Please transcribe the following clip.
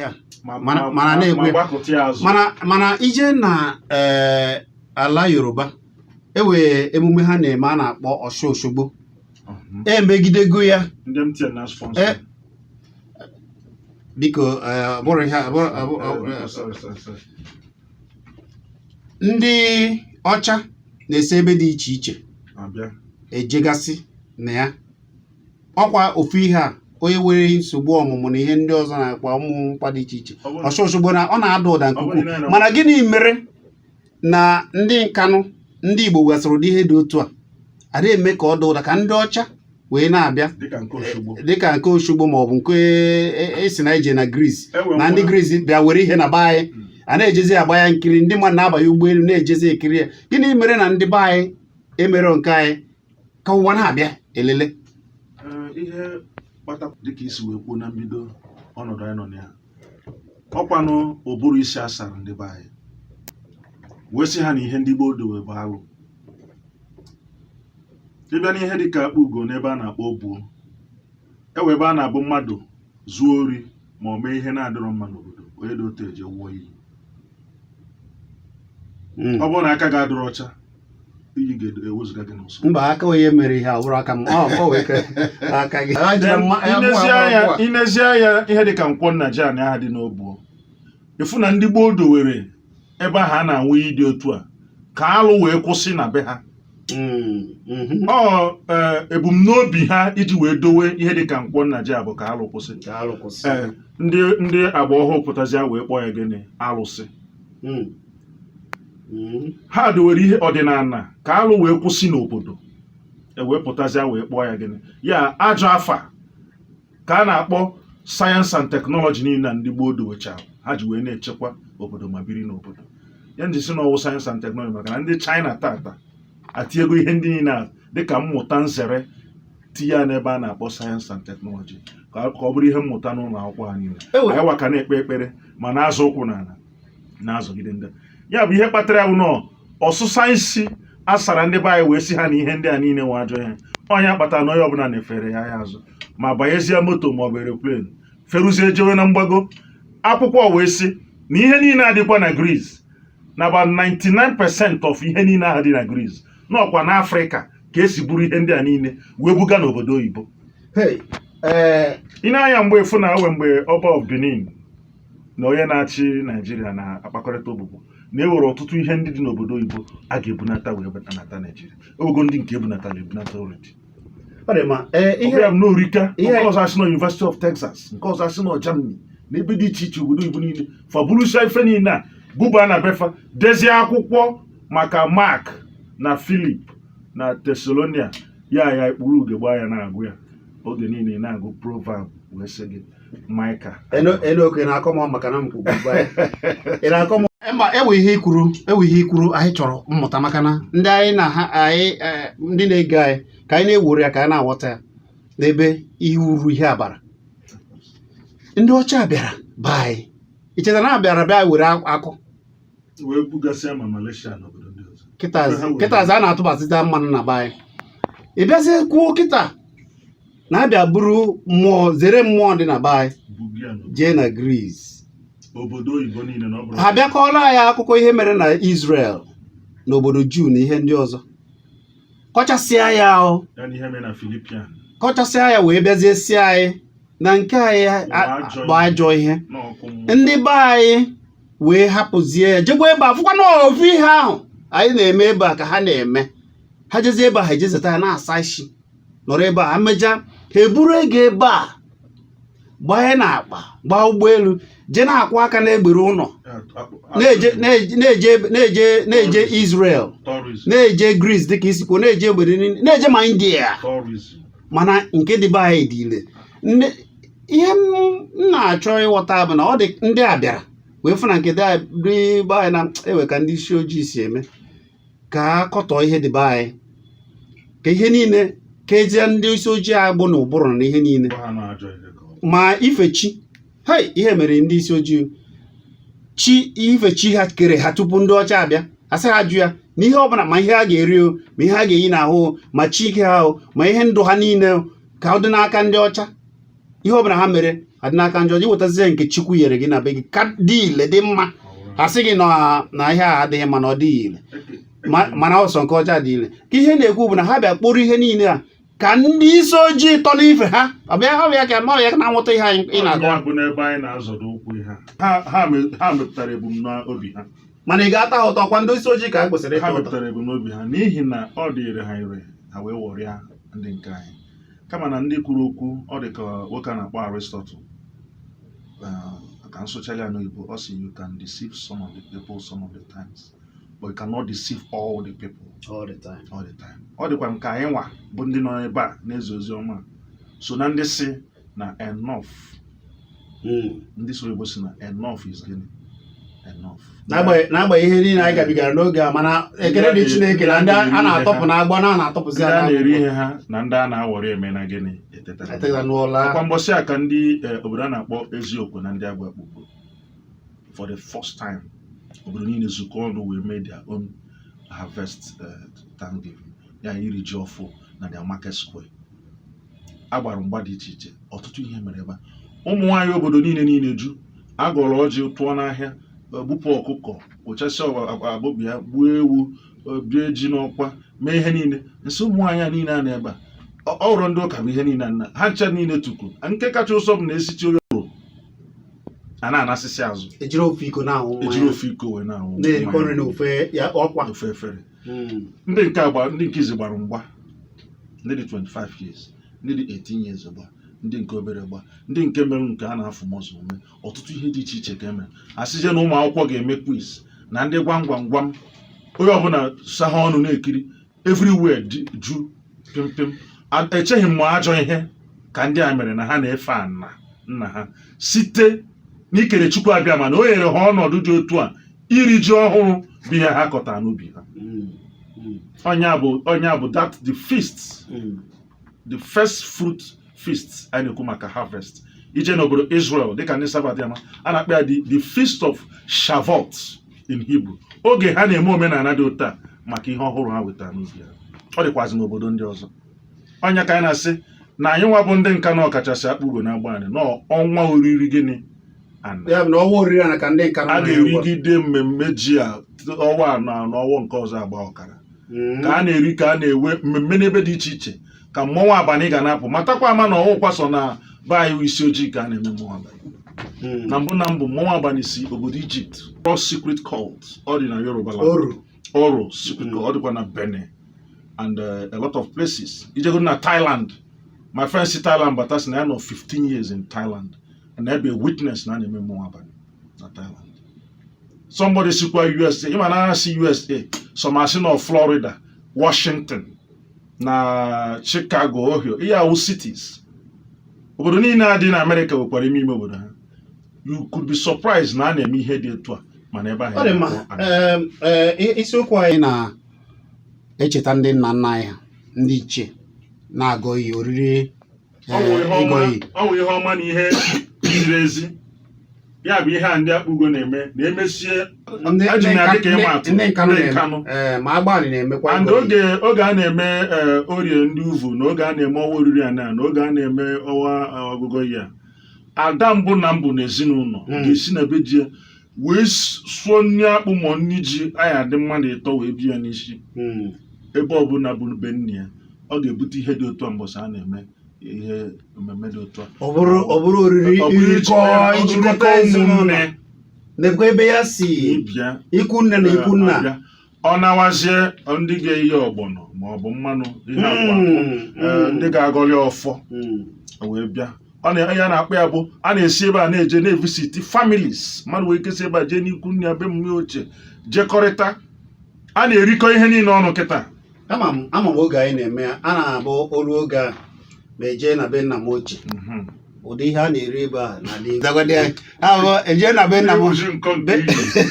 Ya. Ma Mana na-ekwe. ma gbakụta ya azụ. Mana ije na ala Yoruba, ewe emume ha na-eme a na-akpọ Ọshụn Oshogbo. Emegidego ya. Ndị MTN na sponsor. Biko, ọ bụrụ ihe Sorry, sorry, sorry. Ndị ọcha na-esi ebe dị iche iche Abịa. ejegasị na ya. Ọkwa ofu ihe a, onye nwere nsogbu ọmụmụ na ihe ndị ọzọ na-akpa ụmụ mkpa dị iche iche. Ọshụn Oshogbo na ọ na-ada ụda nke Ọ bụrụ ukwuu. na Mana gịnị mere na ndị Nkanụ, ndị Igbo gasịrị ụdị ihe dị otu a, ada eme ka ọ dị ụda ka ndị ọcha wee na-abịa? Dịka nke Oshogbo. Dịka nke Oshogbo ma ọ bụ nke esi na ije na Greece Ewe na ndị Greece bịa were ihe na be anyị, a na-ejezi agba ya nkiri, ndị mmadụ na-abanye ụgbọelu na-ejezi ekiri ya. Gịnị mere na ndị be anyị emere nke anyị ka ụwa na-abịa elele? Ee, ihe kpata, dịka isi wee kwuo na mbido, ọnọdụ anyị nọ na ya, ọkwanụ ụbụrụ isi asara ndị be anyị wee sị ha na ihe ndị gboo dowe bụ alụ. Ịbịa n'ihe dịka akpa ugo n'ebe a na-akpọ Obuo, ewe ebe a na-abụ mmadụ zuo ori ma ọ mee ihe na-adịrọ mma n'obodo, onye dị otu eje wụọ iyi. Ọ bụrụ na aka gị adịrọ ọcha, iyi ga-ewezuga gị n'ụsọ. Mba, aka onye mere ihe a ọ bụrụ aka m, ọ wee aka gị. Inezi anya, inezi anya, ihe dịka Nkwọ Nna ji anị aha dị n'Obuo, ịfụ na ndị gboo dowere ebe ahụ a na-anwụ iyi dị otu a ka alụ wee kwụsị na be ha. Ọ ebumnobi ha iji wee dowe ihe dịka Nkwọ Nna ji a bụ ka alụ kwụsị. Ka alụ kwụsị. Ee, ndị agba ọhụụ pụtazịa wee kpọọ ya gịnị? Alụsị. Ha dowere ihe ọdịnala ka alụ wee kwụsị n'obodo, ewee pụtazịa wee kpọọ ya gịnị? Ya ajọ afa ka a na-akpọ science and technology niile na ndị gboo dowechara ha ji wee na-echekwa obodo ma biri n'obodo ya. Nji si n'ọwụ science and technology, maka na ndị China tata atinyego ihe ndị niile a dịka mmụta nzere, tinye ya n'ebe a na-akpọ science and technology ka ọ bụrụ ihe mmụta n'ụlọ akwụkwọ ha niile. Anyị waka na-ekpe ekpere ma na-azụ ụkwụ n'ala na-azụgide ndị ya bụ ihe kpatara ya bụ nọ ọsụsa isi asara ndị be anyị wee sị ha na ihe ndị a niile nwe ajọ ihe. Ọnya kpatara na onye ọbụla na-efere ya anya azụ ma banyezie moto ma ọ bụ aeroplane feruzie jewe na mgbago akwụkwọ, wee sị na ihe niile adịkwa na Greece, na about 99% of ihe niile ahụ dị na Greece n'ọkwa n'Afrịka ka esi buru ihe ndị a niile wee buga n'obodo oyibo. Hey, ee. Ị na-anya mgbe efu na ewe mgbe Ọba of Benin na onye na-achị Naijiria na-akpakọrịta ogbugbo na ewere ọtụtụ ihe ndị dị n'obodo oyibo a ga-ebunata wee nata Naijiria. Ewego ndị nke ebunatara ebunata already. Ọ dị mma. Ee, ihe ihe ya bụ n'orika. Nke ọzọ asị na University of Texas, nke ọzọ asị na Germany, na ebe dị iche iche, obodo oyibo niile, faburusia ife niile a buba na befa, dezie akwụkwọ maka Mark na Philip na Thessalonia. Ya ekpuru ugegbe anya na-agụ ya oge niile, na-agụ Proverb, wee sị gị Micah. Enoke na-akọ m maka na m kwuru ị na-akọ m. Mba, ewe ihe ikwuru, ewe ihe ikwuru. Anyị chọrọ mmụta maka na ndị anyị na ha anyị, ndị na-ege anyị, ka anyị na-ewere ya ka anyị na-aghọta ya n'ebe ihe uru ihe abara. Ndị ọcha bịara be anyị, i chetara na bịara bịa were akụ wee bugasịa ma Malaysia na obodo ndị ọzọ. Kịta kịta a na-atụbasịta mmanụ na be anyị. Ị bịazie kwuo kịta na-abịa buru mmụọ, zere mmụọ dị na be anyị buga ya n'obodo jee na Greece, obodo oyibo niile na ọ bụrụ Ha bịakọọla anyị akụkọ ihe mere na Israel n'obodo Juu na ihe ndị ọzọ, kọchasịa ya ahụ. Ya na ihe mere na Philippine. Kọchasịa ya wee bịazie si anyị na nke anyị bụ bụ ajọ ajọ ihe n'ọkụ mmụọ. Ndị be anyị wee hapụzie ya, jekwa ebe a, fụkwa na ofu ihe ahụ anyị na-eme ebe a ka ha na-eme. Ha jezie ebe a, ha ejezeta ya na-asa isi, nọrọ ebe a, ha meja, ha eburu ego ebe a gbanye n'akpa, gbaa ụgbọelu, jee na-akwụ aka n'egbere ụlọ, na-eje na-eje Israel, tourism, na-eje Greece, dịka isi kwuo, na-eje obodo niile, na-eje ma India. Tourism. Mana nke dị be anyị dị ile. Ihe m na-achọ ịghọta bụ na ọ dị ndị a bịara wee fụ na nke dị be anyị na ewe ka ndị isi ojii si eme, ka a kọtọọ ihe dị be anyị, ka ihe niile ka ezie ndị isi ojii agbụ na ụbụrụ na ihe niile. Ha na ajọ ihe ka ọ bụ. Ma ife chi hei, ihe mere ndị isi ojii chi, ife chi ha kere ha tupu ndị ọcha abịa, asị ha jụ ya na ihe ọbụla, ma ihe ha ga-eri o, ma ihe ha ga-eyi n'ahụ o, ma chi ike ha o, ma ihe ndụ ha niile o, ka ọ dị n'aka ndị ọcha. Ihe ọbụla ha mere Adị n'aka njọ, ji wetazie nke Chukwu nyere gị na be gị ka dị ile, dị mma, a sị gị na ihe a adịghị mma, na ọ dịghị ile. Mana ọsọ nke ọcha dị ile. Ka ihe na-ekwu bụ na ha bịa kpụrụ ihe niile a ka ndị isi ojii tọ n'ife ha. Ọbịa ka ma ọbịa na-anwụta ihe anyị ị na-akọ. Ya bụ n'ebe anyị na-azọdo ụkwụ, ihe ha mepụtara ebumnobi ha. Mana ị ga-ata ha ụtọ kwa, ndị isi ojii ka ha kwesịrị Ha ịta ụtọ. mepụtara ebumnobi ha n'ihi na ọ dịrị ha ire, ha wee wọrịa ndị nke anyị. Kama na ndị kwuru okwu, ọ dị ka nwoke a na-akpọ Aristotle, ka nsụchara ya n'oyibo, ọ sị, "You can deceive some of the people some of the times, but you cannot deceive all the people all the time." All the time. Ọ dịkwa nke anyị nwa bụ ndị nọ ebe a na-ezi ozi ọma so na ndị si na enough. Ndị soro Igbo si na enough is gịnị? Enough. N'agbanyeghị ihe niile anyị gabigara n'oge a, mana ekele dị Chineke na ndị a na-atọpụ na agbọ na a na-atọpụzi Ndị a na-eri akwụkwọ. ihe ha na ndị a na-awọrị eme na gịnị? Etetara. Eteta n'ụla. Kwa mbọsị a ka ndị obodo a na-akpọ Eziokwu na ndị Agba kpukpu for the first time, obodo niile zukọ ọnụ wee mee their own harvest thanksgiving, ya iri ji ọfụ na their market square. A gbara mgba dị iche iche, ọtụtụ ihe mere ebe a. Ụmụ nwaanyị obodo niile ju agọrọ ọjị tụọ n'ahịa, gbupụ ọkụkọ, kpochasịa abụbụ ya, gbuo ewu, bie ji n'ọkwa, mee ihe niile. Nsị ụmụ nwaanyị a niile a nọ ebe a, ọ hụrụ ndị ụka bụ ihe niile a nna ha ncha niile tuku. Nke kacha ụsọ bụ na esichi onye ụrụ a na-anasịsị azụ. Ejiri ofe iko na-aṅụ mmanya. Ejiri ofe iko wee na-aṅụ na-erikọ nri mmanya. N'ofe ya ọkwa. Ofe efere. Ndị nke agba, ndị nke izi gbara mgba, ndị dị 25 years, ndị dị 18 years gba, ndị nke obere gba, ndị nke mere nke a na-afụ mọzụ ome. Ọtụtụ ihe dị iche iche ka emere. Asịzie na ụmụ akwụkwọ ga-eme quiz na ndị gwam gwam gwam, onye ọbụla saha ọnụ na-ekiri, everywhere dị ju pim pim. Echeghị m ma ajọ ihe ka ndị a mere na ha na-efe ana nna ha site n'ikere Chukwu abịa, mana o nyere ha ọnọdụ dị otu a iri ji ọhụrụ bụ ihe ha kọtara n'ubi ha. Ọnya bụ that the feast, the first fruit feast anyị na-ekwu maka harvest. Ije n'obodo Israel, dịka ndị Sabat ya ma a na-akpọ ya the feast of Shavuot in Hebrew, oge ha na-eme omenala dị otu a maka ihe ọhụrụ ha wetara n'ubi ha. Ọ dịkwazị n'obodo ndị ọzọ. Ọnya ka anyị na-asị na anyị nwa bụ ndị nka na ọkachasị akpụ ugo na-agba anyị n'ọnwa oriri gịnị ana. Ya bụ na ọnwa oriri ana ka ndị nka nọ A na ya ugbu a. ga-erigide mmemme ji a ọnwa anọ na ọnwa nke ọzọ agba ọkara. Ka a na-eri, ka a na-ewe mmemme n'ebe dị iche iche, ka mmọnwụ abalị ga na-apụ. Matakwa ama na ọwụkwa so na be anyị isi ojii ka a na-eme mmọnwụ abalị. Na mbụ mmọnwụ abalị si obodo Ijipt. Ọ secret cult, ọ dị na Yoruba land. Oru. Oro secret cult, ọ dịkwa na Benin and a lot of places. Ijego na Thailand, my friend si Thailand bata sị na ya nọ 15 years in Thailand and na ebe witness na a na-eme mmọnwụ abalị na Thailand. Somebody sikwa USA, ịma na si USA, some asị nọ Florida, Washington na Chicago, Ohio, ihe awụ cities. Obodo niile a dị na Amerịka nwekwara ime ime obodo ha. You could be surprised na a na-eme ihe dị etu a, mana ebe ahụ Ọ dị mma. na-akpọ Isiokwu anyị na-echeta ndị nna nna anyị ha, ndị ichie na-agọ iyi oriri. Ọ wụ ihe ịgọ ọma. iyi. Ọ wụ ihe ọma na ihe ziri ezi. Ya bụ ihe a ndị akpụgo na-eme na emesie Ndị eji m ya ndị dịka ịma atụ, ndị Nkanụ ndị na-eme. Nkanụ. Ee, ma Agbani na-emekwa And ịgọ iyi. oge a na-eme orie ndị uvu, na oge a na-eme ọnwa oriri a, na oge a na-eme ọnwa ọgụgụ iyi a, ada mbụ na mbụ n'ezinụlọ ga-esi na be di ya wee sụọ nri akpụ ma nri ji anyị adị mmadụ ịtọ wee bie ya n'isi. Ebe ọbụla bụ be nne ya, ọ ga-ebute ihe dị otu a mbọsị a na-eme ihe mmemme dị otu a. Ọ bụrụ oriri Ọ bụrụ irikọ ijikọta ezinụlọ ụmụnne nekwa ebe ya si ịbịa ikwu nne na ikwu nna. Abịa. Ọ nawazie ndị ga-eyi ọgbọnọ ma ọ bụ mmanụ ihe agwa, ndị ga-agọli ọfọ wee bịa. Ọ na ya na-akpọ ya bụ a na-esi ebe a na-eje na-evisit families. Mmadụ wee kesi ebe a jee n'ikwu nne ya, be mmụọ ochie, jekọrịta, a na-erikọ ihe niile ọnụ kịta. Ama m oge anyị na-eme ya, a na-abụ olu oge a ma ejee na be nna m ochie. Ụdị ihe a na-eri ebe a na-adị. Eje na be nna m Ịrụzi nkọ nke iyi.